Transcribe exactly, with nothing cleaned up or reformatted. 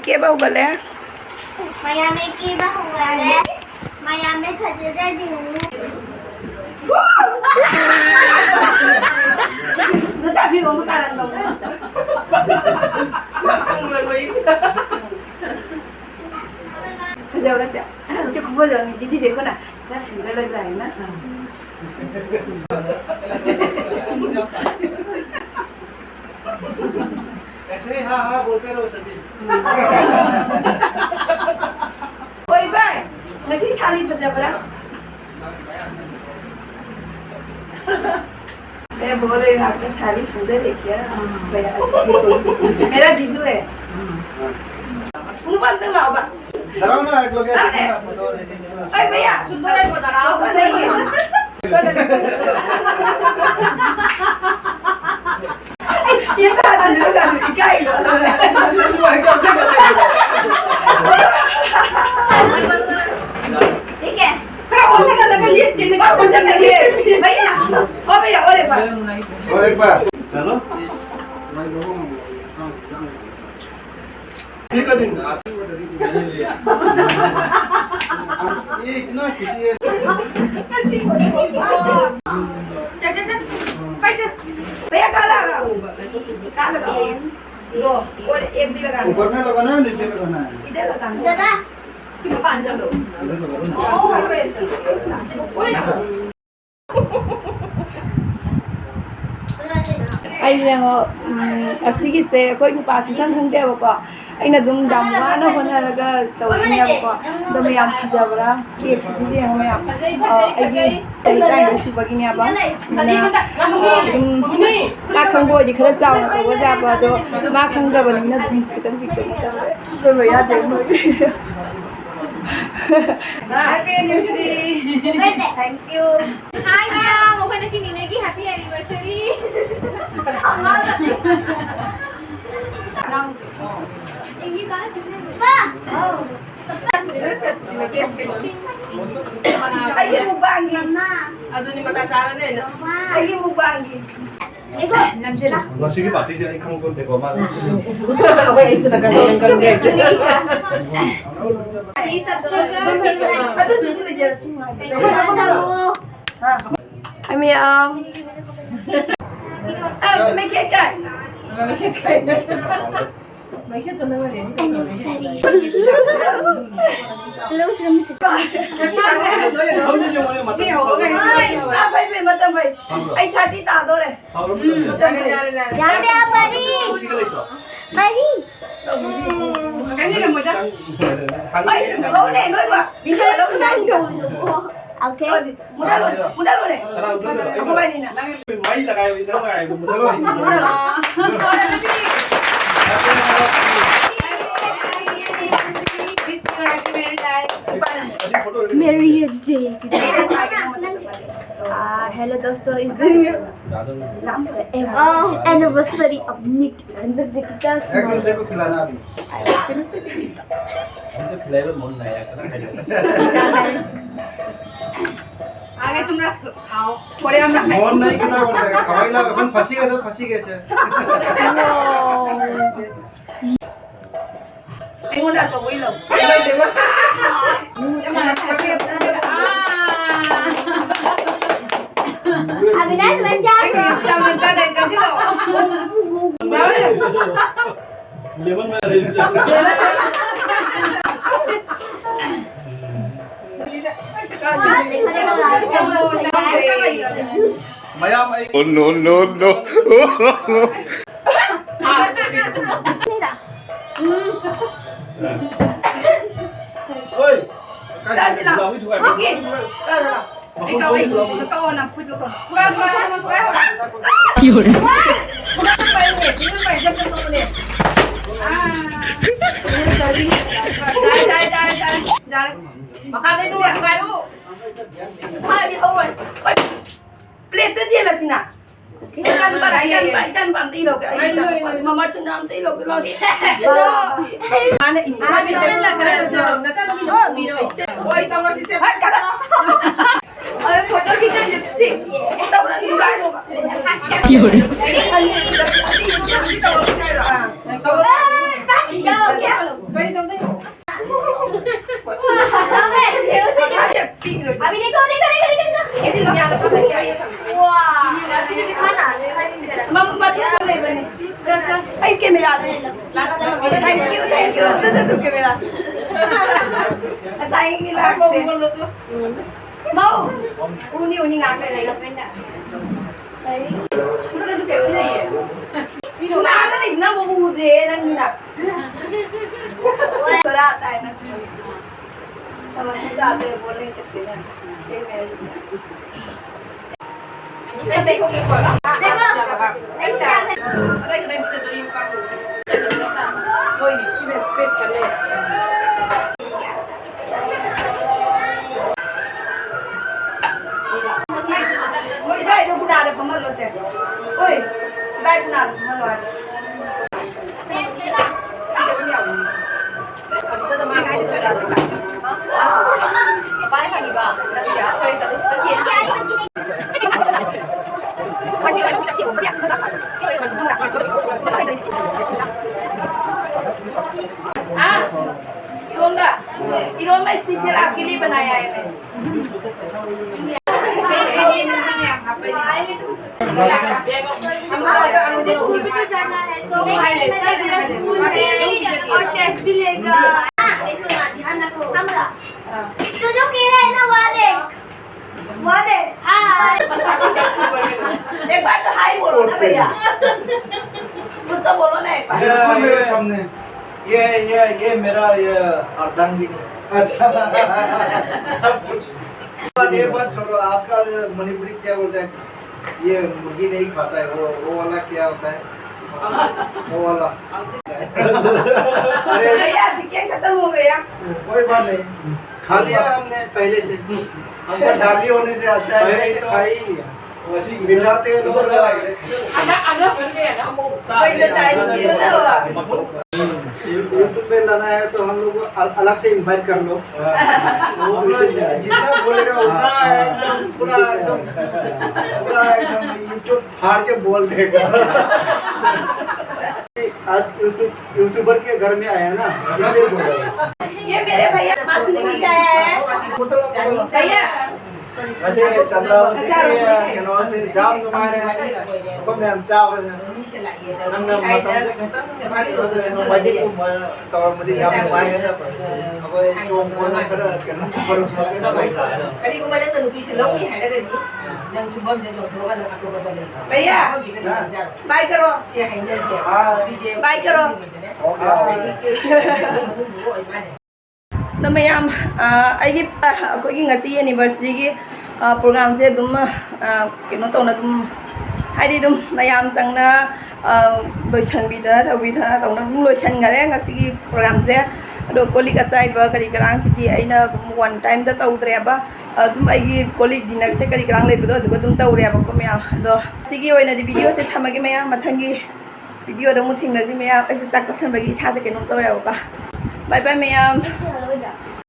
ꯀꯦꯕ ꯍꯧꯒꯠꯂꯦ꯫ ꯃꯌꯥꯝ ꯀꯦꯕ ꯍꯧꯒꯠꯂꯦ꯫ ꯃꯌꯥꯝ ꯐꯖꯗ꯭ꯔꯗꯤ ꯌꯦꯡꯉꯨ꯫ ꯅꯆꯥ ꯐꯤꯔꯣꯜꯗꯣ ꯀꯥꯔꯟ ꯇꯧꯗ꯭ꯔꯣ? ꯐꯖꯕ꯭ꯔꯥ ꯆꯦ? ꯆꯦ ꯈꯨꯐꯖ ꯑꯃꯅꯤ꯫ दीदी देखो ना, क्या सुंदर लग रहा है ना? ऐसे ही हाँ हाँ बोलते रहो सभी। कोई बाय, ꯉꯁꯤ ꯁꯥꯔꯤ ꯐꯖꯕ꯭ꯔꯥ? मैं बोल रही हूँ, आपका साड़ी सुंदर है क्या? भैया, मेरा जीजू है। ꯅꯨꯄꯥ ꯑꯝꯇ ꯂꯥꯛꯑꯣꯕ꯫ ꯗꯥꯔꯥꯎꯅ ꯑꯦꯛ ꯂꯣꯀꯦꯁꯟ ꯐꯣꯇꯣ ꯂꯩꯒꯦ꯫ ꯑꯩ ꯃꯌꯥ ꯁꯨꯟꯗꯔ ꯑꯩ ꯃꯣꯖꯥ ꯂꯥꯛꯑꯣ꯫ ꯁꯣꯝꯗ ꯂꯩ꯫ ꯁꯤ ꯇꯥꯗꯅ ꯏꯀꯥꯏꯗꯣ꯫ ꯁꯨꯃꯥꯏꯅ ꯇꯧꯔꯒ ꯂꯩꯕ꯫ ठीक है। ꯈꯔ ꯑꯣꯟꯁꯤꯜꯂꯒ ꯂꯦꯞꯇꯦꯅꯦ꯫ ꯑꯣ, ꯑꯣꯟꯁꯤꯜꯂꯒ ꯂꯦꯞꯄꯦ꯫ ꯃꯌꯥ꯫ ꯑꯣ, ꯃꯌꯥ, ꯑꯣ, ꯂꯦꯞꯄ꯫ और एक बार। चलो। ठीक है, दिन। ये इतना खुशी है। कैसे, कैसे? कैसे? भैया, कहाँ लगा? कहाँ लगा? दो। और एक भी लगा। ऊपर में लगाना है, नीचे लगाना है? इधर लगाना है। दादा। पाँच चलो। इधर लगा दो। ओ, ꯑꯩ ꯌꯦꯡꯉꯣ, ꯎꯝ, ꯑꯁꯤꯒꯤꯁꯦ ꯑꯩꯈꯣꯏ ꯅꯨꯄꯥ ꯁꯨꯡꯈꯪ ꯈꯪꯗꯦꯕꯀꯣ꯫ ꯑꯩꯅ ꯑꯗꯨꯝ ꯌꯥꯝ ꯋꯥꯅ ꯍꯣꯠꯅꯔꯒ ꯇꯧꯕꯅꯦꯕꯀꯣ꯫ ꯑꯗꯣ ꯃꯌꯥꯝ ꯐꯖꯕ꯭ꯔꯥ? ꯀꯦꯛꯁꯤꯁꯨ ꯌꯦꯡꯉꯣ ꯃꯌꯥꯝ꯫ ꯑ, ꯑꯩꯒꯤ ꯆꯍꯤ ꯇꯔꯥꯅꯤꯊꯣꯏ ꯁꯨꯕꯒꯤꯅꯦꯕ꯫ ꯑꯗꯨꯅ, ꯑ, ꯑꯗꯨꯝ ꯃꯥ ꯈꯪꯕ ꯑꯣꯏꯗꯤ ꯈꯔ ꯆꯥꯎꯅ ꯇꯧꯕ ꯌꯥꯕ, ꯑꯗꯣ ꯃꯥ ꯈꯪꯗꯕꯅꯤꯅ ꯑꯗꯨꯝ ꯈꯤꯇꯪ ꯄꯤꯛꯇꯛꯅ ꯇꯧꯔꯦ꯫ ꯁꯣꯏꯕ ꯌꯥꯗꯦ ꯃꯣꯏ꯫ Happy anniversary! Thank you. Hi, ma'am. ꯑꯩꯈꯣꯏꯅ ꯁꯤꯅꯤꯅꯦꯒꯤ happy anniversary. ꯄꯥ! ꯑꯧ꯫ ꯑꯩꯒꯤ ꯃꯨꯛꯕꯥꯡꯒꯤ꯫ ꯑꯗꯨꯅꯤ ꯃꯇꯥ ꯆꯥꯔꯅꯤ ꯑꯩꯅ꯫ ꯑꯩꯒꯤ ꯃꯨꯛꯕꯥꯡꯒꯤ꯫ ꯉꯁꯤꯒꯤ ꯄꯥꯔꯇꯤꯁꯦ ꯑꯩ ꯈꯪꯄꯣꯟꯇꯦꯀꯣ, ꯃꯥ꯫ ꯑꯗꯨꯗꯨꯅ ꯂꯩꯖꯔꯁꯨ ꯅꯨꯡꯉꯥꯏꯕꯅꯦ꯫ ꯑ, ꯃꯦꯈꯦꯠ ꯀꯥꯏ? ꯑꯩ ꯊꯥꯔꯇꯤ ꯇꯥꯗꯣꯔꯦ꯫ ꯎꯝ, ꯌꯥꯔꯦ, ꯌꯥꯔꯦ, ꯄꯔꯤ꯫ ꯄꯔꯤ꯫ ꯀꯩꯅꯣ ꯃꯣꯏꯗ꯫ ꯑꯩ ꯂꯧꯔꯦ, ꯂꯣꯏꯕ꯫ ꯈꯔ ꯈꯔ ꯇꯧꯕꯗꯣ꯫ Okay꯫ ꯃꯨꯟꯗꯥ ꯂꯣꯏꯔꯦ, ꯃꯨꯟꯗꯥ ꯂꯣꯏꯔꯦ꯫ ꯀꯅꯥ ꯃꯨꯟꯗꯥ ꯂꯣꯏꯔꯦ? ꯑꯩꯈꯣꯏ ꯕꯥꯅꯤꯅ꯫ ꯃꯩ ꯂꯒꯥꯏ ꯑꯣꯏꯅ ꯇꯧꯔꯒ ꯍꯥꯏꯕ ꯃꯨꯟꯗꯥ ꯂꯣꯏꯔꯦ꯫ Merry day. Uh, hello दोस्तों, इस दिन anniversary of Nick and Nikita's एक दूसरे को खिलाना अभी। हम तो खिलाए हुए मन नहीं आया, खत्म खाई जाता। आगे तुम लोग खाओ, थोड़े हम लोग खाएं। मन नहीं कितना बोलता है, खवाई ला, अपन फंसी गए तो फंसी गए से। ꯑꯩꯉꯣꯟꯗ ꯑꯆꯧꯕ ꯏꯜꯂꯣ꯫ ꯑꯕꯤꯅꯥꯁ ꯃꯆꯥ꯫ ꯆꯥꯎꯅ ꯆꯥꯗꯥꯏ, ꯆꯥꯁꯤꯜꯂꯣ꯫ ꯂꯦꯃꯟ ꯃꯌꯥꯝ ꯂꯩꯔꯤ꯫ ꯃꯌꯥꯝ ꯑꯩ Oh, no, no, no. ꯍꯣꯏ꯫ ꯀꯥꯏ ꯆꯥꯁꯤꯂꯥ꯫ ꯂꯥꯎꯏ ꯊꯨꯒꯥꯏ꯫ ꯑꯣꯀꯦ꯫ ꯂꯥꯎꯏ ꯊꯨꯒꯥꯏ꯫ ꯀꯛꯑꯣ, ꯀꯛꯑꯣ, ꯅꯪ ꯈꯨꯠꯇꯣ ꯀꯛꯑꯣ꯫ ꯊꯨꯒꯥꯏ, ꯊꯨꯒꯥꯏ, ꯊꯨꯒꯥꯏ, ꯊꯨꯒꯥꯏ꯫ ꯊꯨꯒꯥꯏ ꯄꯥꯏꯌꯨꯅꯦ, ꯊꯨꯒꯥꯏ ꯄꯥꯏ, ꯖꯝ, ꯖꯝ ꯇꯧꯕꯅꯦ꯫ ꯑꯥ꯫ ꯌꯥꯔꯦ, ꯌꯥꯔꯦ, ꯌꯥꯔꯦ, ꯌꯥꯔꯦ꯫ ꯃꯈꯥꯗꯩ ꯊꯨꯒꯥꯏ, ꯊꯨꯒꯥꯏꯔꯨ꯫ ꯐꯥꯔꯗꯤ ꯍꯧꯔꯣꯏ꯫ ꯄ꯭ꯂꯦꯠꯇ ꯆꯦꯜꯂꯁꯤꯅ꯫ ꯑꯩ ꯏꯆꯥꯅꯨꯄꯥ, ꯏꯆꯥꯅꯨꯄꯥ ꯑꯝꯇ ꯏꯜꯂꯧꯒꯦ꯫ ꯑꯩ ꯏꯆꯥꯅꯨꯄꯥ, ꯃꯃꯥ ꯆꯨꯟꯗ ꯑꯝꯇ ꯏꯜꯂꯧꯒꯦ, ꯂꯥꯎꯗꯦ꯫ ꯃꯥꯅ ꯏꯟꯕ꯫ ꯃꯥꯅ ꯏꯟꯕ꯫ ꯅꯆꯥꯅꯨꯄꯤꯗꯣ ꯄꯨꯕꯤꯔꯣ꯫ ꯍꯣꯏ, ꯇꯧꯔꯁꯤꯁꯦ꯫ ꯍꯣꯏ, ꯀꯩꯅꯣ꯫ ꯑꯩ ꯐꯣꯇꯣ ꯈꯤꯇꯪ ꯂꯤꯞꯁꯇꯤꯛ ꯇꯧꯔ ꯅꯨꯡꯉꯥꯏꯔꯣꯕ꯫ ꯀꯔꯤ ꯇꯧꯗꯣꯏꯅꯣ? अभी देखो, देखो, देखो, देखो, देखो। वाह। मम-, मत बोले बने। चल, चल। ऐ, camera they. Thank you, thank you। They, they, they, camera। Thank you, last से। ꯃꯧ, ꯎꯅꯤ, ꯎꯅꯤ, ꯉꯥꯛꯇ ꯂꯩ꯫ ꯎꯅꯗꯁꯨ ꯀꯩꯁꯨ ꯂꯩꯌꯦ꯫ ꯎꯅꯗꯅ ꯏꯟꯅꯕ ꯎꯗꯦ, ꯅꯪꯅ꯫ बुरा आता है ना। समझ में तो आता है, बोल नहीं सकते ना। सेम है। इसको देखो, देखो। कोई नहीं, सीधे space कर ले। ꯍꯣꯏ, ꯏꯕꯥꯏꯗꯣ ꯀꯨꯅꯥꯗ ꯐꯝꯍꯜꯂꯣꯁꯦ꯫ ꯍꯣꯏ, ꯏꯕꯥꯏ ꯀꯨꯅꯥꯗ ꯐꯝꯍꯜꯂꯣ ꯍꯥꯏꯕ꯫ ꯑꯗꯨꯗ ꯃꯥ ꯀꯣꯏꯗꯣꯏꯔꯥ ꯁꯤꯕ? ꯄꯥꯏ ꯍꯪꯉꯤꯕ꯫ ꯅꯠꯇꯦ, ꯑꯩꯈꯣꯏ ꯆꯠꯂꯨ, ꯆꯠꯁꯦꯅ ꯍꯥꯏꯕ꯫ हाँ, इरोंगा, इरोंगा special आपके लिए बनाया है मैंने। मुझे स्कूल भी तो जाना है, तो स्कूल भी और टेस्ट भी लेगा। ध्यान रखो। तू जो कह रहा है ना, वहाँ देख। वहाँ देख। हाँ। एक बार तो हाय बोलो ना भैया। कुछ तो बोलो ना एक बार। ये, बिल्कुल मेरे ये, सामने। ये, ये, ये मेरा, ये अर्धांगिनी। अच्छा। सब कुछ। पर ये बात छोड़ो, आजकल मणिपुरी क्या बोलते हैं, ये मुर्गी नहीं खाता है, वो, वो वाला क्या होता है? वो वाला। अरे भैया, चिकन खत्म हो गया। कोई बात नहीं, खा लिया हमने पहले से। हमको डाली होने से अच्छा है, पहले नहीं से तो खा ही लिया। ꯃꯁꯤ ꯃꯤꯊꯥ ꯇꯦꯜ ꯑꯗ, ꯑꯗ ꯐꯟꯕ ꯌꯥꯅꯤ, ꯑꯃꯨꯛ ꯇꯥꯗꯦ꯫ ꯌꯨ-, YouTube पे लाना है तो हम लोग को अल-, अलग से invite कर लो। हाँ। वो हम लोग जितना बोलेगा उतना हाँ, हाँ। एकदम पूरा, एकदम, पूरा एकदम YouTube फाड़ के बोल देगा। आज YouTube, YouTuber के घर में आया ना, इसलिए बोल रहा हूँ। ये मेरे भैया पास नहीं आया है। मतलब, मतलब। भैया। वैसे चंद्रावती से, कनवा से जाम तुम्हारे को मैं हम चाव नंग मतम से खतम से भारी लोग से मजे को तौर मुझे जाम पाए ना। अब ये जो बोलना कर, करना पर उसमें कभी को मैंने तो नुकी से लोग नहीं है ना कभी। नंग जुम्बम जे जो होगा ना तो बता दे। भैया। बाय करो। ꯕꯥꯏ ꯀꯔꯣ꯫ ꯑꯗꯣ ꯃꯌꯥꯝ, ꯑ, ꯑꯩꯒꯤ, ꯑ, ꯑꯩꯈꯣꯏꯒꯤ ꯉꯁꯤ ꯑꯦꯅꯤꯚꯔꯁꯔꯤꯒꯤ, ꯑ, ꯄ꯭ꯔꯣꯒ꯭ꯔꯥꯝꯁꯦ ꯑꯗꯨꯝ, ꯑ, ꯀꯩꯅꯣ ꯇꯧꯅ ꯑꯗꯨꯝ, ꯍꯥꯏꯗꯤ ꯑꯗꯨꯝ ꯃꯌꯥꯝ ꯆꯪꯅ, ꯑ, ꯂꯣꯏꯁꯟꯕꯤꯗꯅ ꯇꯧꯕꯤꯗꯅ ꯇꯧꯅ ꯑꯗꯨꯝ ꯂꯣꯏꯁꯟꯈꯔꯦ ꯉꯁꯤꯒꯤ ꯄ꯭ꯔꯣꯒ꯭ꯔꯥꯝꯁꯦ꯫ ꯑꯗꯣ ꯀꯣꯜ ꯂꯤꯛ ꯑꯆꯥꯏꯕ ꯀꯔꯤ ꯀꯔꯥꯡꯁꯤꯗꯤ ꯑꯩꯅ ꯑꯗꯨꯝ ꯋꯥꯟ ꯇꯥꯏꯝꯗ ꯇꯧꯗ꯭ꯔꯦꯕ꯫ ꯑꯗꯨꯝ ꯑꯩꯒꯤ ꯀꯣꯜ ꯂꯤꯛ ꯗꯤꯅꯔꯁꯦ ꯀꯔꯤ ꯀꯔꯥꯡ ꯂꯩꯕꯗꯣ ꯑꯗꯨꯒ ꯑꯗꯨꯝ ꯇꯧꯔꯦꯕꯀꯣ ꯃꯌꯥꯝ꯫ ꯑꯗꯣ ꯁꯤꯒꯤ ꯑꯣꯏꯅꯗꯤ ꯚꯤꯗꯤꯑꯣꯁꯦ ꯊꯝꯃꯒꯦ ꯃꯌꯥꯝ, ꯃꯊꯪꯒꯤ ꯚꯤꯗꯤꯑꯣꯗ ꯑꯃꯨꯛ ꯊꯦꯡꯅꯁꯤ ꯃꯌꯥꯝ꯫ ꯑꯩꯁꯨ ꯆꯥꯛ ꯆꯥꯁꯟꯕꯒꯤ ꯏꯁꯥꯁꯦ ꯀꯩꯅꯣꯝ ꯇꯧꯔꯦꯕꯀꯣ꯫ ꯕꯥꯏ ꯕꯥꯏ ꯃꯌꯥꯝ꯫